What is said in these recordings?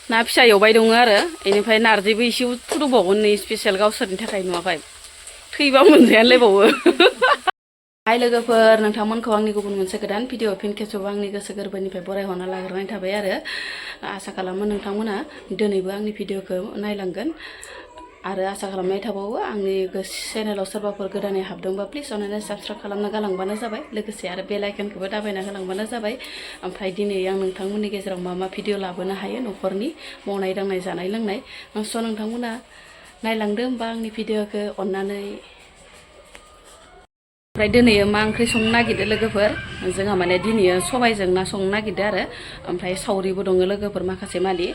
ना फिसा एवबाय दङ आरो बेनिफ्राय नारजिबो एसे फुदुंबावगोन नै स्पेसियेल गावसोरनि थाखाय नुवाखै थैबा मोनजायानोलायबावो हाय लोगोफोर नोंथांमोनखौ आंनि गुबुन मोनसे गोदान भिडिअ फिन खेबसेबाव आंनि गोसो गोरबोनिफ्राय बरायहरना लाग्रोनाय थाबाय आरो आसा खालामो नोंथांमोना दिनैबो आंनि भिडिअखौ नायलांगोन आरो आसा खालामनाय थाबावो आंनि चेनेलाव सोरबाफोर गोदानै हाबदोंबा प्लिज अननानै साबस्क्राइब खालामना गालांबानो जाबाय लोगोसे आरो बेल आइकनखौबो दाबायना होलांबानो जाबाय ओमफ्राय दिनै आं नोंथांमोननि गेजेराव मा मा भिडिअ लाबोनो हायो न'खरनि मावनाय दांनाय जानाय लोंनाय स' नोंथांमोना नायलांदो होमबा आंनि भिडिअखौ अननानै ओमफ्राय दिनै मा ओंख्रि संनो नागिरदों लोगोफोर जोंहा माने दिनै सबायजों ना संनो नागिरदों आरो ओमफ्राय सावरिबो दङ लोगोफोर माखासे मालि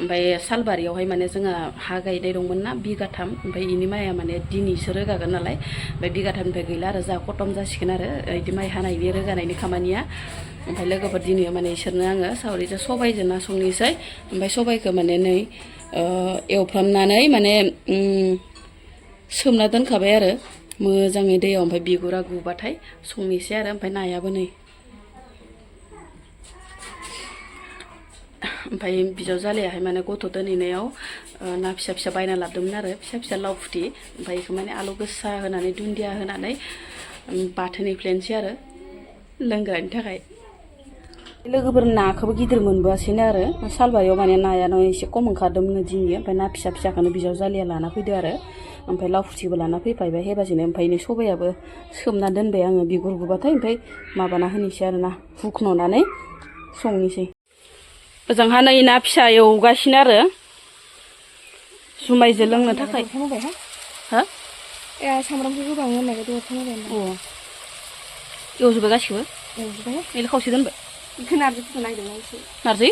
ओमफ्राय सालबारियावहाय माने जोंहा हा गायनाय दंमोन ना बिगाथाम ओमफ्राय इनि माइया माने दिनैसो रोगागोन नालाय ओमफ्राय बिगाथामनिफ्राय गैला आरो जोंहा खतम जासिगोन आरो बिदि माइ हानायनि रोगानायनि खामानिया ओमफ्राय लोगोफोर दिनै माने इसोरनो आङो सावरिजों सबायजों ना संनोसै ओमफ्राय सबायखौ माने नै एवफ्रामनानै माने सोमना दोनखाबाय आरो मोजाङै दैयाव ओमफ्राय बिगुरा गुबाथाय संनोसै आरो ओमफ्राय नायाबो नै ओमफ्राय बिजावजालियाहाय माने गथ' दोनहैनायाव ना फिसा फिसा बायना लाबोदोंमोन आरो फिसा फिसा लाव फुथि ओमफ्राय बेखौ माने आलु गोसा होनानै दुन्दिया होनानै बाथोन एफ्लेनोसै आरो लोंग्रानि थाखाय लोगोफोर नाखौबो गिदिर मोनबोआसैनो आरो सालबारियाव माने नायानो एसे खम ओंखारदोंमोन दिनै ओमफ्राय ना फिसा फिसाखौनो बिजावजालिया लाना फैदो आरो ओमफ्राय लाव फुथिबो लाना फैफायबाय हेबासिनो ओमफ्राय नै सबायाबो सोमना दोनबाय आङो बिगुर गुबाथाय ओमफ्राय माबाना होनोसै आरो ना हुखन'नानै संनोसै ओजोंहा नै ना फिसा एवगासिनो आरो जुमायजों लोंनो थाखाय हो सामब्रामखौ गोबां होनायखौ दरथाम होबाय एवजोब्बाय गासिबो एवजोब्बाय खावसे दोनबाय नारजिफोरखौ नायदोंना एसे नारजि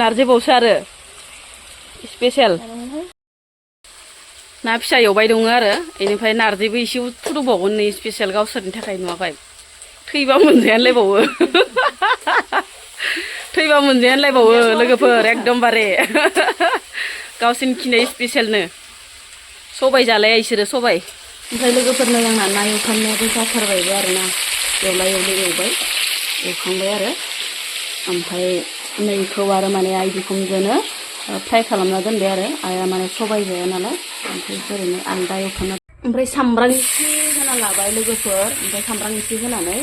नारजि बावसो आरो स्पेसियेल ना फिसा एवबाय दङ आरो बेनिफ्राय नारजिबो एसे फुदुंबावगोन नै स्पेसियेल गावसोरनि थाखाय नुवाखै थैबा मोनजायानोलायबावो थैबा मोनजायानोलायबावो लोगोफोर एकदमबारे गावसोरनि खिनाय स्पेसियेलनो सबाय जालाया इसोरो सबाय ओमफ्राय लोगोफोरनो आंना ना एवफ्रामनायाबो जाथारबायबो आरो ना एवला एवलि एवबाय एवखांबाय आरो ओमफ्राय नैखौ आरो माने आइ बिखुनजोनो फ्राय खालामना दोनबाय आरो आइया माने सबाय जाया नालाय ओमफ्राय ओरैनो आलदा एवखांना ओमफ्राय सामब्राम एसे होना लाबाय लोगोफोर ओमफ्राय सामब्राम एसे होनानै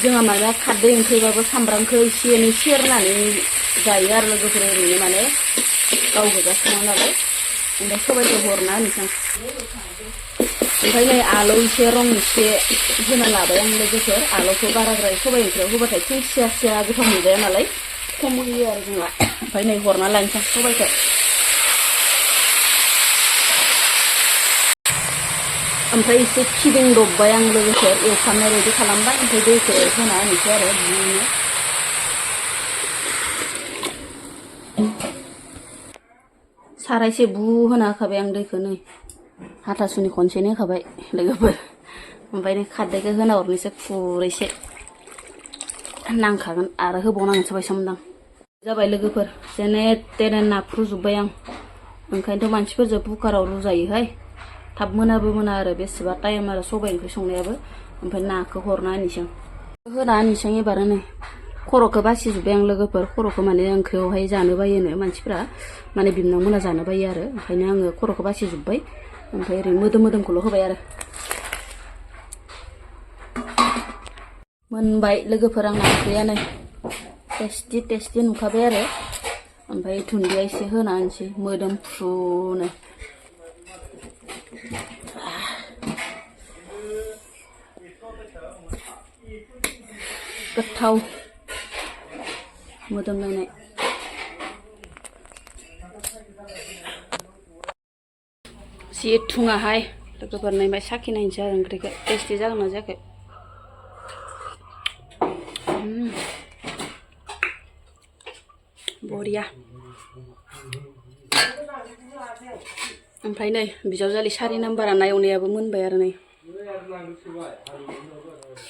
जोंहा माने खारदै ओंख्रिबाबो सामब्रामखौ एसे एनै सेरनानै जायो आरो लोगोफोर ओरैनो माने गाव गोजा सङा नालाय ओमफ्राय सबायखौ हरना होनोसै ओमफ्राय नै आलु एसे रं एसे होना लाबाय आं लोगोफोर आलुखौ बाराद्राय सबाय ओंख्रियाव होबाथाय सिया सिया गोथाव मोनजाया नालाय खम होयो आरो जोंहा ओमफ्राय नै हरना लानोसै सबायखौ ओमफ्राय एसे फिदिंदबबाय आं लोगोफोर एवफ्रामनाय बायदि खालामबाय ओमफ्राय दैखौ होना होनोसै आरो बिदिनो सारायसे बु होना होखाबाय आं दैखौ नै हाथासुनि खनसेनो होखाबाय लोगोफोर ओमफ्राय नै खारदैखौ होना हरनोसै खुरैसे नांखागोन आरो होबावनांगोनसो बायसामोनदां जाबाय लोगोफोर जेने तेने नाफ्रुजोब्बाय आं ओंखायनोथ' मानसिफोरजों कुकाराव रुजायोहाय थाब मोनाबो मोना आरो बेसेबा टाइम आरो सबाय ओंख्रि संनायाबो ओमफ्राय नाखौ हरना होनोसै आं होना होनोसै एबार नै खर'खौ बासिजोब्बाय आं लोगोफोर खर'खौ माने ओंख्रियावहाय जानो बायोनो मानसिफ्रा माने बिमनांमोना जानो बायो आरो ओंखायनो आङो खर'खौ बासिजोब्बाय ओमफ्राय ओरैनो मोदोमखौल' होबाय आरो मोनबाय लोगोफोर आंना ओंख्रिया नै टेस्टि नुखाबाय आरो ओमफ्राय दुन्दिया एसे होना होनोसै मोदोमफ्रुनो गोथाव मोदोमलायनाय जि थुङाहाय लोगोफोर नायबाय साखि नायनोसै आरो ओंख्रिखौ टेस्टि जागोन ना जायाखै बरिया ओमफ्राय नै बिजावजालि 4 नाम्बारा ना एवनायाबो मोनबाय आरो नै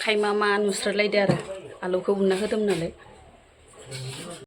खायमा मा नुस्रालायदो आरो आलुखौ उनना होदोंमोन नालाय